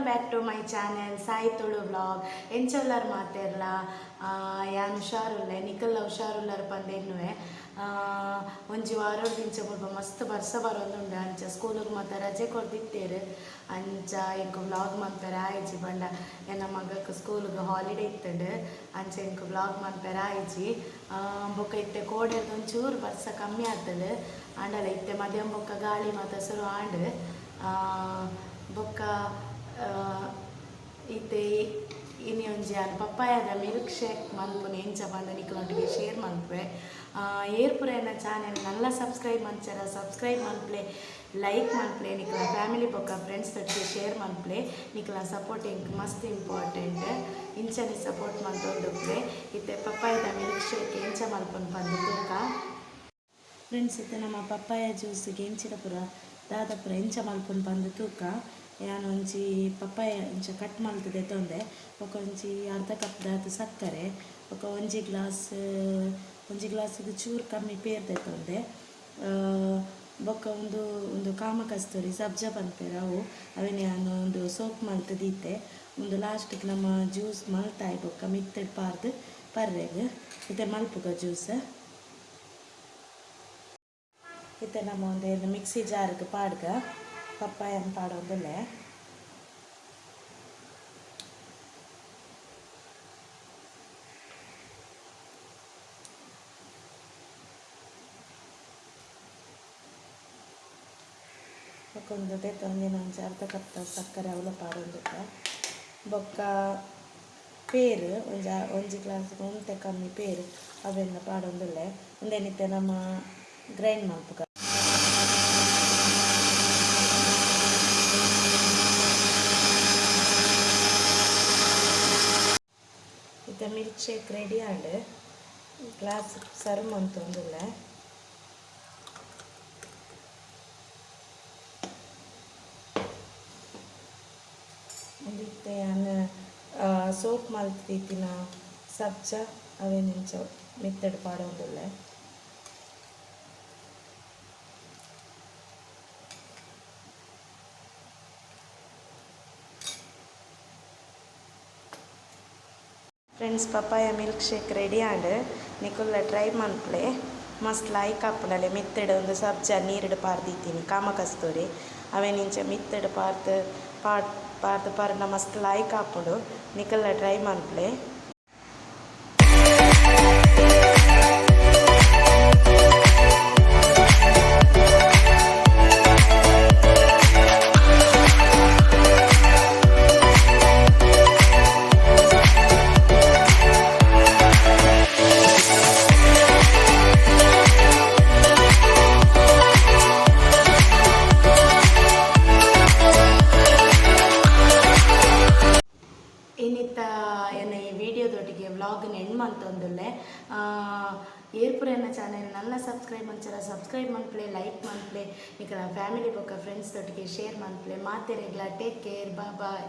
Welcome back to my channel Sai Tulu vlog. ಎಂಚ ಉಲ್ಲರ್ ಮಾತೆರ್ಲ? ಯಾನ್ ಹುಷಾರುಲ್ಲೆ, ನಿಕಲ್ಲ ಹುಷಾರುಲ್ಲರ್ ಪಂದ್ ಎನ್ನುವೆ. ಒಂಜಿ ವಾರೊರ್ದಿಂಚ ಮುಲ್ಪ ಮಸ್ತ್ ಬರ್ಸ ಬರೊಂದುಂಡು. ಅಂಚ ಸ್ಕೂಲುಗ್ ಮಾತ ರಜೆ ಕೊರ್ದಿತ್ತೆರ್. ಅಂಚ ಎಂಕ್ ವ್ಲಾಗ್ ಮನ್ಪೆರೆ ಆಯಿಜಿ. ಪಂಡ ಎನ್ನ ಮಗಕ್ ಸ್ಕೂಲ್ಗ್ ಹಾಲಿಡೇ ಇತ್ತುಂಡು. ಅಂಚ ಎಂಕ್ ವ್ಲಾಗ್ ಮನ್ಪೆರೆ ಆಯಿಜಿ. ಬೊಕ್ಕ ಇತ್ತೆ ಕೋಡೆರ್ದ್ ಒಂಚೂರು ಬರ್ಸ ಕಮ್ಮಿ ಆತುಂಡು. ಆಂಡಲ ಇತ್ತೆ ಮಧ್ಯಾಹ್ನ ಬೊಕ್ಕ ಗಾಳಿ ಮಾತ ಸುರು ಆಂಡ್. ಬೊಕ್ಕ ಇತ್ತೆ ಇನಿ ಒಂಜಿ ಯಾನ್ ಪಪ್ಪಾಯದ ಮಿಲ್ಕ್ ಶೇಕ್ ಮನ್ಪುನಿ ಎಂಚ ಪಂದ್ ನಿಕ್ಲೊಟ್ಟಿಗೆ ಶೇರ್ ಮನ್ಪುವೆ. ಏರ್ ಪೂರ ಎನ್ನ ಚಾನೆಲ್ ನಲ್ಲ ಸಬ್ಸ್ಕ್ರೈಬ್ ಮಂಚರ, ಸಬ್ಸ್ಕ್ರೈಬ್ ಮನ್ಪುಲೆ, ಲೈಕ್ ಮನ್ಪುಲೆ, ನಿಕ್ಲ ಫ್ಯಾಮಿಲಿ ಬೊಕ್ಕ ಫ್ರೆಂಡ್ಸ್ ದೊಟ್ಟಿಗೆ ಶೇರ್ ಮನ್ಪುಲೆ. ನಿಕ್ಲ ಸಪೋರ್ಟ್ ಎಂಕ್ ಮಸ್ತ್ ಇಂಪಾರ್ಟೆಂಟ್. ಇಂಚನೆ ಸಪೋರ್ಟ್ ಮಂತೊಂದುಪ್ಪುಲೆ. ಇತ್ತೆ ಪಪ್ಪಾಯದ ಮಿಲ್ಕ್ ಶೇಕ್ ಎಂಚ ಮನ್ಪುನು ಪಂದ್ ತೂಕ. ಫ್ರೆಂಡ್ಸ್, ಇತ್ತೆ ನಮ್ಮ ಪಪ್ಪಾಯ ಜ್ಯೂಸ್ಗೆ ಎಂಚಿನ ಪೂರ, ದಾದ ಪೂರ ಎಂಚ ಮಲ್ಪುನು ಪಂದ್ ತೂಕ. ಯಾನ್ ಒಂಜಿ ಪಪ್ಪಾಯ ಇಂಚ ಕಟ್ ಮಲ್ತ್ ದೆತೊಂದೆ. ಬೊಕ ಒಂಜಿ ಅರ್ಧ ಕಪ್ ದಾತ್ ಸಕ್ಕರೆ, ಬೊಕ ಒಂಜಿ ಗ್ಲಾಸ್, ಒಂಜಿ ಗ್ಲಾಸ್ಗ್ ಚೂರು ಕಮ್ಮಿ ಪೇರ್ ದೆತೊಂದೆ. ಬೊಕ ಉಂದು ಉಂದು ಕಾಮಕಸ್ತೂರಿ, ಸಬ್ಜಾ ಪನ್ಪೆರ್ ಅವು. ಅವೆನ್ ಯಾನ್ ಉಂದು ಸೋಕ್ ಮಲ್ತ್ ದೀತೆ. ಉಂದು ಲಾಸ್ಟ್ಗ್ ನಮ ಜ್ಯೂಸ್ ಮಲ್ತಾಯಿ ಬೊಕ್ಕ ಮಿತ್ತ್ಡ್ ಪಾರ್ದ್ ಪರ್ರೆಗ್. ಇತ್ತೆ ಮಲ್ಪುಗ ಜ್ಯೂಸ್. ಇತ್ತೆ ನಮ ಉಂದೆನ್ ಮಿಕ್ಸಿ ಜಾರ್ಗ್ ಪಾಡ್ಗ. ಪಪ್ಪಾಯನ್ ಪಾಡೊಂದುಲ್ಲೆ. ಬೊಕ್ಕ ಉಂದು ದೆತ್ತೊಂದಿನ ಒಂಜಿ ಅರ್ಧ ಕಪ್ತ ಸಕ್ಕರೆ ಅವುಲ ಪಾಡೊಂದುಲ್ಲೆ. ಬೊಕ್ಕ ಪೇರ್ ಒಂಜಿ ಒಂಜಿ ಗ್ಲಾಸ್ ಒಂತೆ ಕಮ್ಮಿ ಪೇರ್ ಅವೆನ್ ಪಾಡೊಂದುಲ್ಲೆ. ಉಂದೆನ್ ಇತ್ತೆ ನಮ ಗ್ರೈಂಡ್ ಮಲ್ಪುಗ. ಇತ್ತೆ ಮಿಲ್ಕ್ ಶೇಕ್ ರೆಡಿ ಆಂಡ್. ಗ್ಲಾಸ್ ಸರ್ವ್ ಮಂತೊಂದುಲ್ಲೆ. ಉಂದು ಇತ್ತೆ ಯಾನ್ ಸೋಕ್ ಮಲ್ತ್ ದೀತಿನ ಸಬ್ಜಾ ಅವೆನ್ ಇಂಚ ಮಿತ್ತ್ಡ್ ಪಾಡೊಂದುಲ್ಲೆ. Friends, papaya milk shake ready ಆಂಡ್. ನಿಕುಲ್ಲ ಟ್ರೈ ಮನ್ಪುಲೆ, ಮಸ್ತ್ ಲಾಯ್ಕ್ ಆಪುಂಡಲೆ. ಮಿತ್ತ್ಡ್ ಉಂದು ಸಬ್ಜಾ ನೀರ್ಡ್ ಪಾರ್ದ್ ದೀತಿನಿ ಕಾಮಕಸ್ತೂರಿ, ಅವೆನ್ ಇಂಚ ಮಿತ್ತ್ಡ್ ಪಾರ್ದ್ ಪಾಡ್ ಪಾರ್ದ್ ಪರ್ಂಡ ಮಸ್ತ್ ಲಾಯ್ಕ್ ಆಪುಂಡು. ನಿಕುಲ್ಲ ಟ್ರೈ ಮನ್ಪುಲೆ. ಇನಿತ ಎನ್ನ ಈ ವಿಡಿಯೋದೊಟ್ಟಿಗೆ ವ್ಲಾಗ್ನ್ ಎಂಡ್ ಮಂತೊಂದುಲ್ಲೆ. ಏರ್ ಪೂರ ಎನ್ನ ಚಾನೆಲ್ ನಲ್ಲ ಸಬ್ಸ್ಕ್ರೈಬ್ ಮಂಚರ, ಸಬ್ಸ್ಕ್ರೈಬ್ ಮನ್ಪುಲೆ, ಲೈಕ್ ಮನ್ಪುಲೆ, ನಿಕಲ್ನ ಫ್ಯಾಮಿಲಿ ಬೊಕ್ಕ ಫ್ರೆಂಡ್ಸ್ ದೊಟ್ಟಿಗೆ ಶೇರ್ ಮನ್ಪುಲೆ. ಮಾತೆರೆಗ್ಲ ಟೇಕ್ ಕೇರ್, ಬಾಯ್.